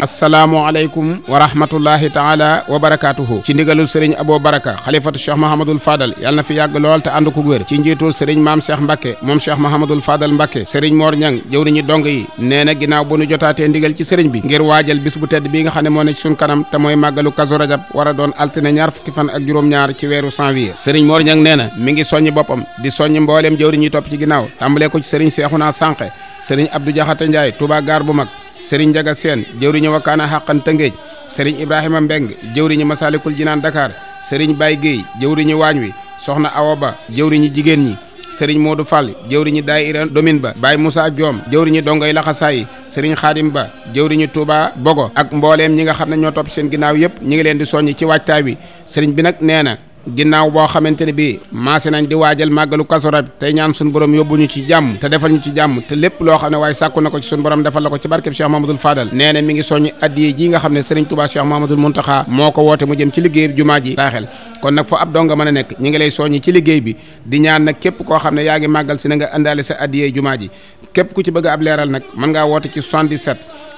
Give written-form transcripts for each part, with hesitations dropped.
asalaamualeykum wa rahmatullahi taala wa barakaatuhu ci ndigalul sëriñ Abo Baraka xalifatu cheikh Mahamadul Fadal yàlla na fi yàgg lool te ànd ko wér ci njiitul sëriñ maam Cheikh Mbacke moom cheikh Mahamadul Fadal Mbacke sëriñ Mor Ñang jëwriñu dong yi nee na ginnaaw bu nu jotaatee ndigal ci sëriñ bi ngir waajal bis bu tedd bii nga xam ne moo ne ci sun kanam te mooy màggalu Kazu Rajab war a doon altine ñaar fukki fan ak juróom-ñaar ci weeru janvier sëriñ Mor Ñang nee na mi ngi soññi boppam di soññi mbooleem jëwriñ yi topp ci ginnaaw tàmbalee ko ci sëriñ Seexuna Sànqe sëriñ Abdou Jaxate Njaay Touba gaar bu mag sëriñ Njaga Seen jëwriñu wakkaana xàqan Tëngéej sëriñ Ibrahima Mbeng jëwriñu Masalikul Jinaan Dakar sëriñ Baye Guèye jëwriñu waañ wi soxna Awa Ba jëwriñu jigéen ñi sëriñ Modou Fall jëwriñu daayira domin ba Baye Moussa Diom jëwriñu dongoy laxasaayi sëriñ Xaadim Ba jëwriñu Touba Bogo ak mbooleem ñi nga xam ne ñoo topp seen ginnaaw yëpp ñi ngi leen di soññ ci waajtaay wi sëriñ bi nag nee na ginnaaw boo xamante ne bii maase nañ di waajal màggalu Kazu Rajab tey ñaan suñu borom yóbbu ñu ci jàmm te defal ñu ci jàmm te lépp loo xam ne waaye sàkku na ko ci suñu borom defal la ko ci barkeb Cheikh Mahamadul Fadal nee na mi ngi soññ addiye ji nga xam ne sëriñ Touba Cheikh Mahamadul Muntaxa moo ko woote mu jëm ci liggéey jumaa ji taaxel kon nag fo ab donga mën a nekk ñi ngi lay soññi ci liggéey bi di ñaan nag képp koo xam ne yaa ngi màggal si na nga indaale sa addiyee jumaa ji képp ku ci bëgg ab leeral nag mën ngaa woote ci 77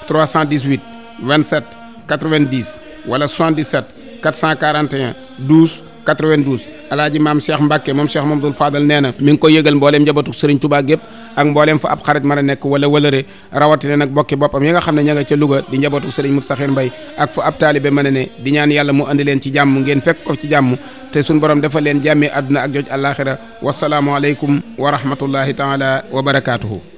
318 27 90 wala 77 441 12 92 alaaji maam Cheikh Mbacke moom Cheikh Mamadou Fadal nee na mi ngi ko yëgal mbooleem njabootu Serigne Touba gépp ak mbooleem fa ab xarit mën a nekk wala wëlëre rawatina nag bokki boppam yi nga xam ne ña nga ca Louga di njabootu Serigne Moustapha Mbay ak fu ab taalibe mën a ne di ñaan yàlla mu andi leen ci jàmm ngeen fekk ko ci jàmm te suñ borom defal leen jàmmee àdduna ak joj àllaaxira wasalaamu aleykum wa rahmatullahi taala wa barakaatuhu